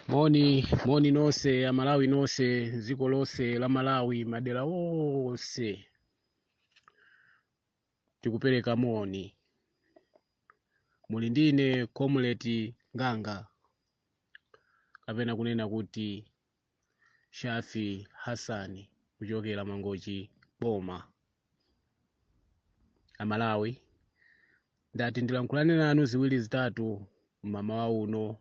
Moni moni nonse Amalawi nonse, dziko lonse la Malawi, madera onse, tikupereka moni. Muli ndine Comrade Nganga, kapena kunena kuti Shafi Hassani, kuchokera Mangochi boma. Amalawi, ndati ndilankhulane nanu ziwiri zitatu mmamawa uno,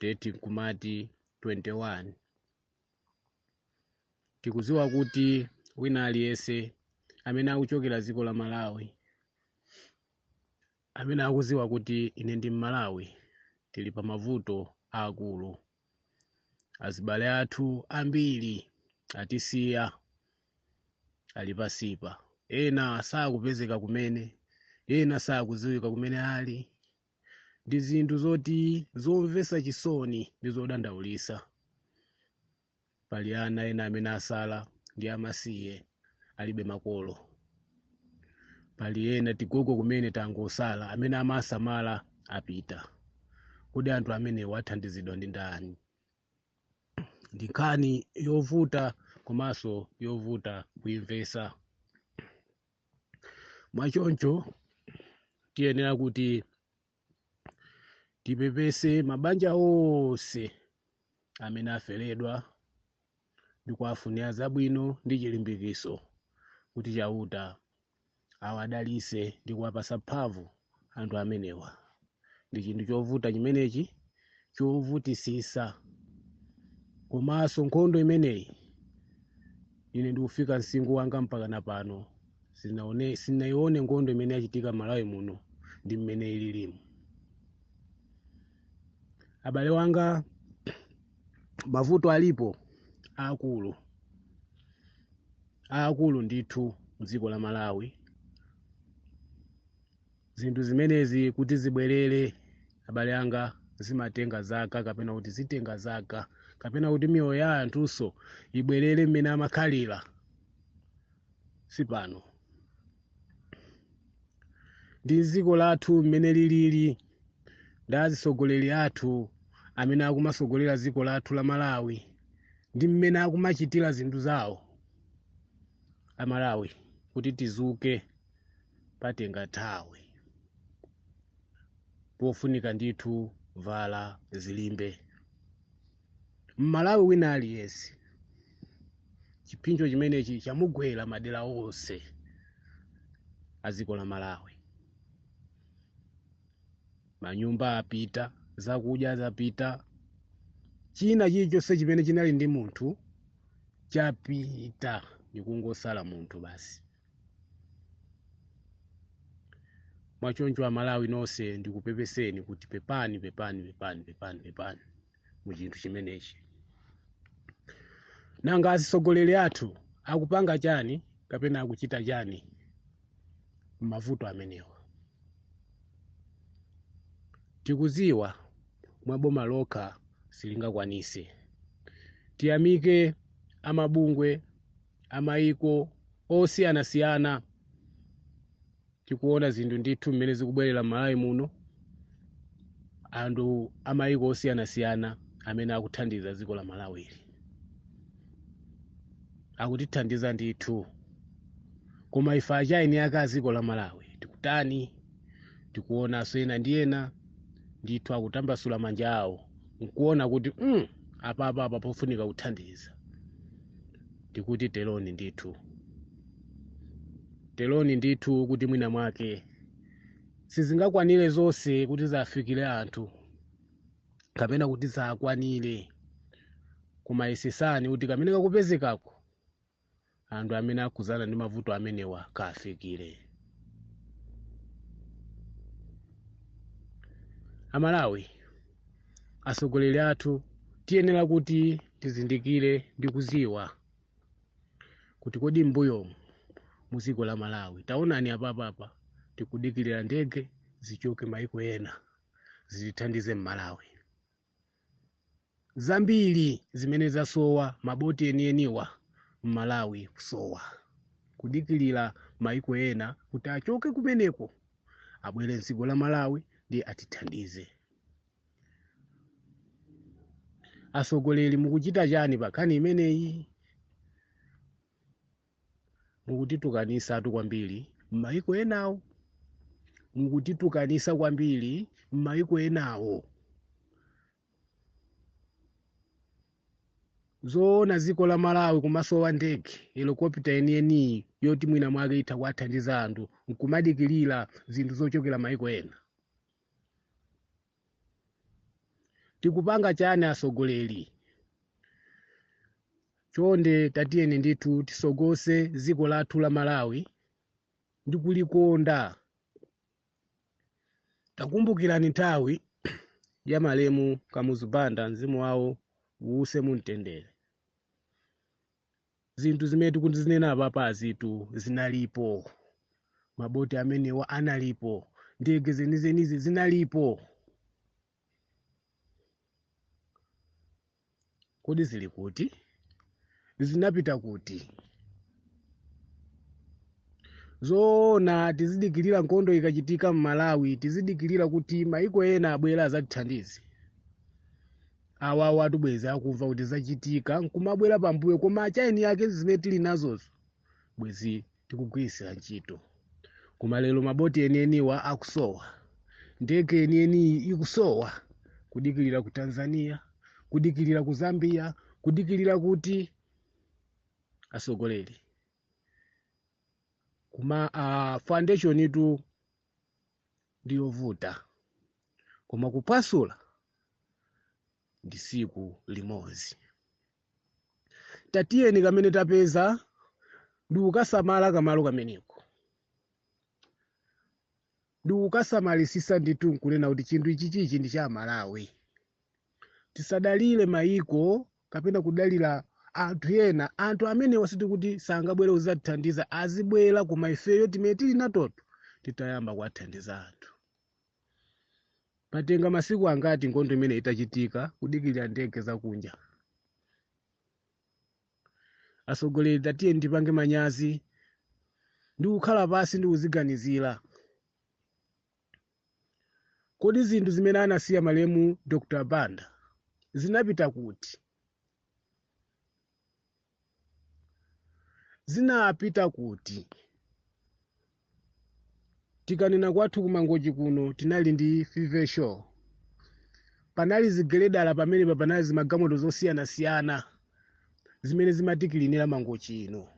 date nkumati 21. Tikudziwa kuti wina aliyense amene akuchokera dziko la Malawi, amene akudziwa kuti ine ndi Mmalawi, tili pa mavuto aakulu. Azibale athu ambiri atisiya, ali pasipa, ena sakupezeka kumene, ena sakudziwika kumene ali. Ndi zinthu zoti zomvetsa chisoni ndi zodandaulitsa. Pali ana ena amene asala ndi amasiye, alibe makolo. Pali ena tigogo kumene tangosala, amene amasamala apita. Kodi anthu amenewo athandizidwa ndi ndani? Ndi nkhani yovuta komanso yovuta kuimvetsa. Mwachoncho tiyenera kuti tipepese mabanja onse amene aferedwa ndi kuwafunira zabwino ndi chilimbikiso, kuti Chauta awadalitse ndi kuwapasa mphamvu anthu amenewa. Ndi chinthu chovuta chimenechi, chovutisisa. Komanso nkhondo imeneyi, ine ndikufika msinkhu wanga mpaka na pano sinayione nkhondo imene yachitika Malawi muno ndi mmene ililimu. Abale wanga, mavuto alipo akulu akulu ndithu mdziko la Malawi. Zinthu zimenezi kuti zibwerere, abale anga, zimatenga zaka, kapena kuti zitenga zaka, kapena kuti miyoyo ya anthunso ibwerere mmene amakhalira. Sipano ndi dziko lathu mmene lilili, ndi atsogoleri athu amene akumasogolera dziko lathu la Malawi ndi mmene akumachitira zinthu zawo, Amalawi, kuti tizuke patenga nthawi. Pofunika ndithu vala zilimbe. Mmalawi wina aliyense chipsinjo chimenechi chamugwera madera onse a dziko la Malawi. Manyumba apita, zakudya zapita, china chilichonse chimene chinali ndi munthu chapita, ndikungosala munthu basi. Mwachoncho Amalawi nonse, ndikupepeseni kuti pepani, pepani, pepani, pepani, pepani mu chinthu chimenechi. Nanga atsogoleri athu akupanga chani kapena akuchita chani m'mavuto amenewa? Tikudziwa mwa boma lokha silingakwanise. Tiyamike amabungwe amayiko osiyanasiyana. Tikuona zinthu ndithu mmene zikubwerera m'Malawi muno, anthu amayiko osiyanasiyana amene akuthandiza dziko la Malawili akutithandiza ndithu. Koma ife achaini ake a dziko la Malawi tikutani? Tikuonanso ena ndi ena ndithu akutambasula manja awo nkuona kuti apapa apa pofunika kuthandiza. Tikuti teloni ndithu, teloni ndithu, kuti mwina mwake sizingakwanire zonse kuti zafikire anthu kapena kuti zakwanire, koma yesesani kuti kamene kakupezekako anthu amene akuzana ndi mavuto amenewa kafikire. Amalawi, atsogoleri athu, tiyenera kuti tizindikire ndi kuziwa kuti kodi mbuyomu mu dziko la Malawi, taonani apapapa, tikudikirira ndege zichoke maiko ena zitithandize m'Malawi. Zambiri zimene zasowa, maboti enieniwa m'Malawi kusowa, kudikirira maiko ena kuti achoke kumeneko abwere mdziko la Malawi ndi atithandize. Atsogoleri, mukuchita chani pa nkhani imeneyi? Mukutitukanisatu kwambiri m'mayiko enawo, mukutitukanisa kwambiri m'mayiko enawo. Zoona, dziko la Malawi kumasowa ndege, helicopter yeniyeniyi yoti mwina mwake itha kuwathandiza anthu, nkumadikirira zinthu zochokera mayiko ena. Tikupanga chani, atsogoleri? Chonde tatiyeni ndithu tisogose dziko lathu la Malawi ndi kulikonda. Takumbukirani nthawi ya malemu Kamuzu Banda, mzimu wawo uwuse mumtendere. Zinthu zimene tikuzinena apapazitu zinalipo, maboti amenewa analipo, ndege zenizenizi zinalipo. Kodi zili kuti? Zinapita kuti? Zoona tizidikirira nkhondo ikachitika m'Malawi, tizidikirira kuti maiko ena abwera azatithandize? Awawo atubweza akumva kuti zachitika nkumabwera pambuyo, koma achaini yake zimene tili nazozo bwezi tikugwirisira ntchito. Koma lero maboti enieniwa akusowa, ndege enieniyi ikusowa, kudikirira ku Tanzania, kudikirira ku Zambia, kudikirira kuti. Atsogoleri, kuma foundation itu ndiyovuta, koma kupasula ndi siku limodzi. Tatiyeni kamene tapeza ndi kukasamala kamalo kameneko, ndi kukasamalisisa ndithu, nkunena kuti chinthu ichi chichi ndi cha Malawi. Tisadalire mayiko kapena kudalira anthu ena. Anthu amenewa sitikuti sangabwere kuzatithandiza, azibwera, koma ifeyo timene tili natoto titayamba kuwathandiza anthu. Patenga masiku angati nkhondo imene itachitika, kudikirira ndege zakunja? Atsogoleri, tatiye ndipange manyazi ndi kukhala pasi ndi kuziganizira. Kodi zinthu zimene anasiya malemu Dr Banda zinapita kuti? Zinapita kuti? Tikanena kwathu kuMangochi kuno, tinali ndi Five Show, panali zigeledala pamenepa, panali zimagalimoto zosiyanasiyana zimene zimatikilinira Mangochi ino.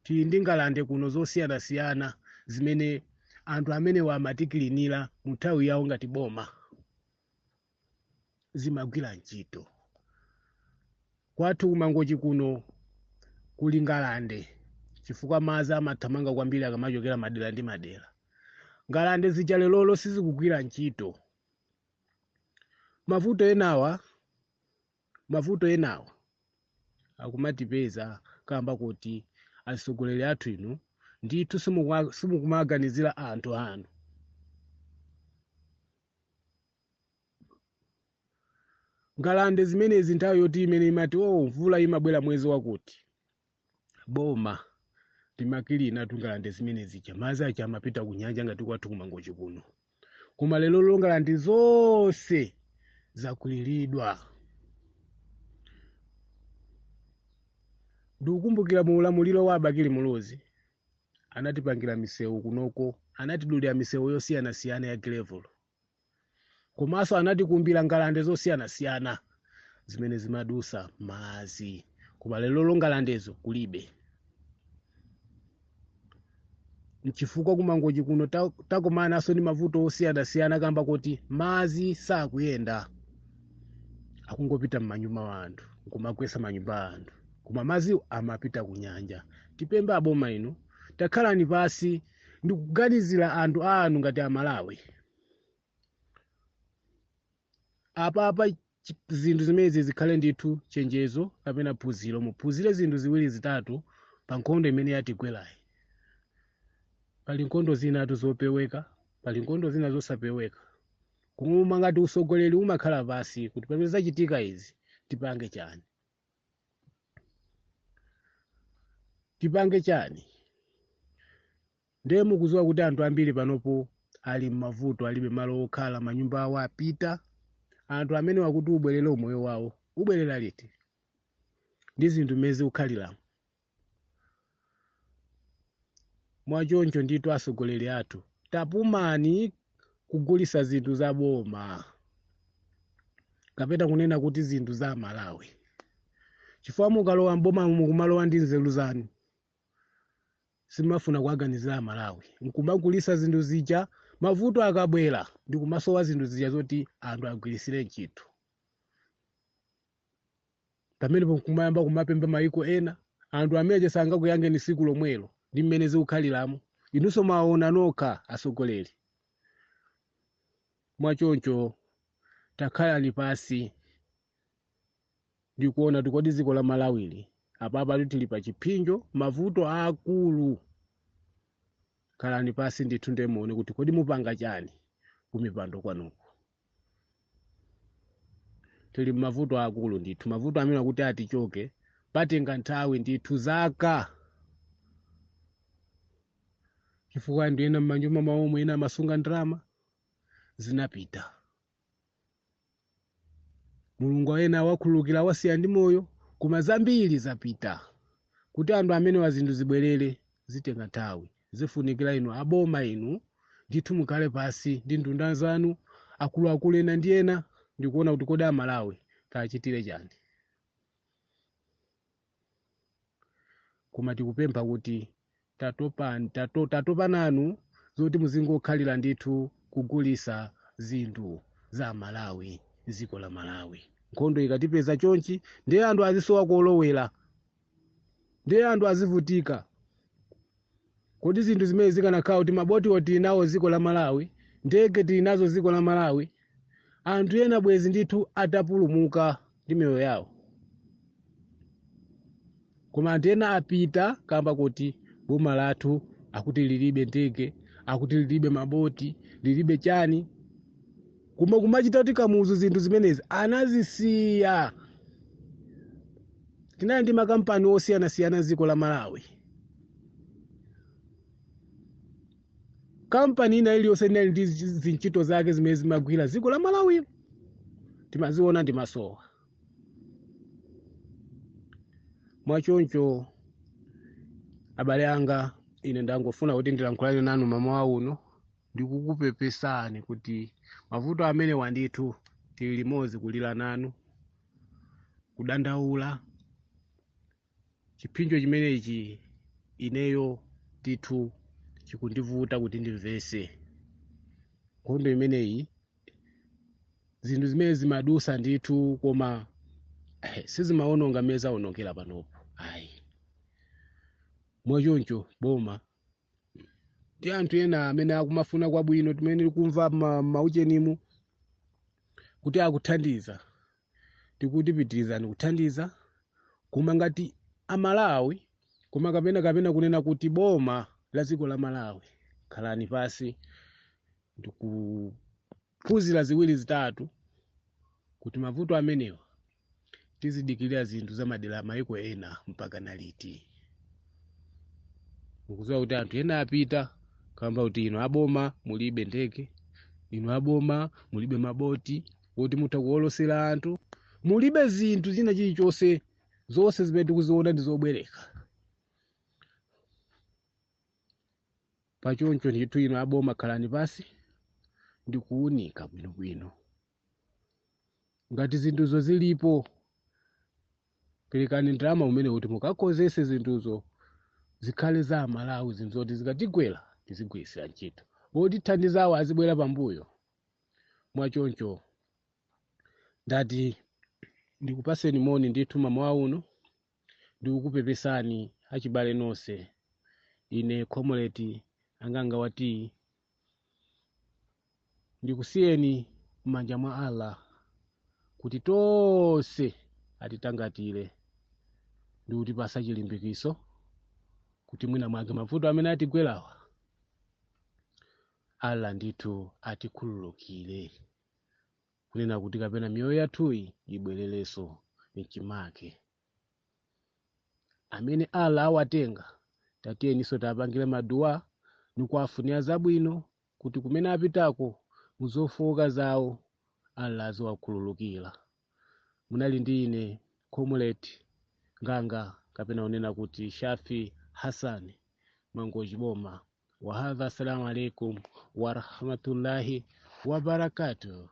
Tili ndi ngalande kuno zosiyanasiyana zimene anthu amenewa amatikilinira mu nthawi yawo ngati boma, zimagwira ntchito. Kwathu kuMangochi kuno kuli ngalande, chifukwa madzi amathamanga kwambiri akamachokera madera ndi madera. Ngalande zija lelolo sizikugwira ntchito. Mavuto enawa akumatipeza kamba kuti atsogoleri athu inu ndithu simukumaganizira anthu anu. Ngalande zimenezi, nthawi yoti imene imati, "Oh, mvula imabwera mwezi wakuti," boma limakilina tungalande zimene zija, madzi aja amapita ku nyanja ngati kwathu kuMangochi kuno. Koma lero ngalande zonse zakwiriridwa. Ndikukumbukira mu ulamuliro wa Abakili Muluzi, anatipangira misewu kunoko, anatidulira misewu yosiyanasiyana ya gravel, komanso anatikumbira ngalande zosiyanasiyana zimene zimadusa madzi. Koma lero ngalandezo kulibe. Nchifukwa kuMangochi kuno takumananso ndi mavuto osiyanasiyana kamba kuti madzi sakuyenda, akungopita m'manyumba wa anthu nkumagwetsa manyumba a anthu, koma madziwo amapita ku nyanja. Tipembe aboma inu, takhalani pasi ndi kuganizira anthu anu ngati Amalawi. Apapa zinthu zimenezi zikhale ndithu chenjezo kapena phunziro. Muphunzire zinthu ziwiri zitatu pa nkhondo imene yatigwerayi. Pali nkhondo zinatu zopeweka, pali nkhondo zina zosapeweka. Koma ngati usogoleri umakhala pasi kuti pamene zachitika izi tipange chani, tipange chani? Ndiye mukudziwa kuti anthu ambiri panopo ali m'mavuto, alibe malo okhala, manyumba awo apita. Anthu amene wakuti ubwerere umoyo wawo Ubwerera liti ndi zinthu mmene zikukhaliramo? Mwachoncho ndithu atsogoleri athu, tapumani kugulisa zinthu za boma kapena kunena kuti zinthu za Malawi, chifukwa mukalowa mboma mukumalowa ndi nzeru zanu, simafuna kuaganizira Malawi, nkumagulisa zinthu zija. Mavuto akabwera ndi kumasowa zinthu zija zoti anthu agwirisire ntchito, pamenepo nkumayamba kumapemba mayiko ena. Anthu amene sangakuyangeni siku lomwelo ndi mmene zikukhaliramo, inunso mwaona nokha atsogoleri. Mwachoncho takhalani pasi ndikuona tikodi dziko la Malawili apapa tili pa chipsinjo, mavuto akulu. Khalani pasi ndithu ndemuone kuti kodi mupanga chani kumipando kwanuko. Tili mavuto akulu ndithu, mavuto amene akuti atichoke patenga nthawi ndithu, zaka, chifukwa anthu ena m'manyumba mwawo ena amasunga ndalama zinapita. Mulungu ena wakhululukira, wasiya ndi moyo, koma zambiri zapita. Kuti anthu amene wa zinthu zibwerere zitenga nthawi. Zifunikira inu aboma, inu ndithu mukhale pasi ndi nduna zanu, akuluakulu ena ndi ena, ndikuona kuti kodi Amalawi tachitire chani. Koma tikupempha kuti tatopa nanu zoti muzingokhalira ndithu kugulisa zinthu za Malawi, dziko la Malawi. Nkhondo ikatipeza chonchi, ndiye anthu azisowa kolowera, ndiye anthu azivutika. Kodi zinthu zimene zikanakhala kuti mabotiwo tili nawo dziko la Malawi, ndege tili nazo dziko la Malawi, anthu ena bwezi ndithu atapulumuka ndi miyoyo yawo. Koma anthu ena apita kamba kuti boma lathu akuti lilibe ndege, akuti lilibe maboti, lilibe chani. Koma kumachita kuti Kamuzu zinthu zimenezi anazisiya. Tinali ndi makampani osiyanasiyana dziko la Malawi. Kampani ina iliyonse inali ndi zintchito zake zimene zimagwira dziko la Malawi, timaziona ndi masowa. Mwachoncho abale anga, ine ndangofuna kuti ndilankhulane nanu mamawa uno ndikukupepesani kuti mavuto amene wandithu tili limodzi kulira nanu, kudandaula chipsinjo chimenechi. Ineyo ndithu chikundivuta kuti ndimvese nkhondo imeneyi. Zinthu zimene zimadusa ndithu, koma sizimaononga mmene zawonongera panopo, ayi. Mwachoncho boma ndi anthu ena amene akumafuna kwabwino, timene tikumva mauchenimu kuti akuthandiza, tikuti pitirizani kuthandiza. Koma ngati Amalawi, koma kapena kunena kuti boma la dziko la Malawi, khalani pasi ndikuphunzira ziwiri zitatu kuti mavuto amenewa tizidikirira zinthu za madera mayiko ena mpaka na liti? Mukudziwa kuti anthu ena apita kamba kuti inu aboma mulibe ndege, inu aboma mulibe maboti woti mutha kuwolosera anthu, mulibe zinthu zina chilichonse. Zonse zimene tikuziona ndi zobwereka. Pachoncho ndithu inu aboma khalani pasi ndikuunika bwinobwino. Ngati zinthuzo zilipo, perekani ndalama umene kuti mukakonzese zinthuzo zikhale za Malawi, zinthu zoti zikatigwera tizigwirisira ntchito, otithandizawo azibwera pambuyo. Mwachoncho ndati ndikupaseni moni ndithu mamawa uno, ndikukupepesani achibale nonse. Ine Comrade Anganga wati ndikusiyeni m'manja mwa Allah kuti tonse atitangatire ndi kutipasa chilimbikiso kuti mwina mwake mavuto amene atigwerawa Allah ndithu atikhululukire, kunena kuti kapena miyoyo yathuyi ibwererenso mchimake. Amene Allah awatenga, tatiyeninso tapangire maduwa nikuwafunira zabwino kuti kumene apitako muzofowoka zawo Allah aziwakhululukira. Munali ndi ine Comrade Nganga, kapena unena kuti Shafi Hassan Mangochi Boma. Wahadha, assalamu alaikum warahmatullahi wabarakatuh.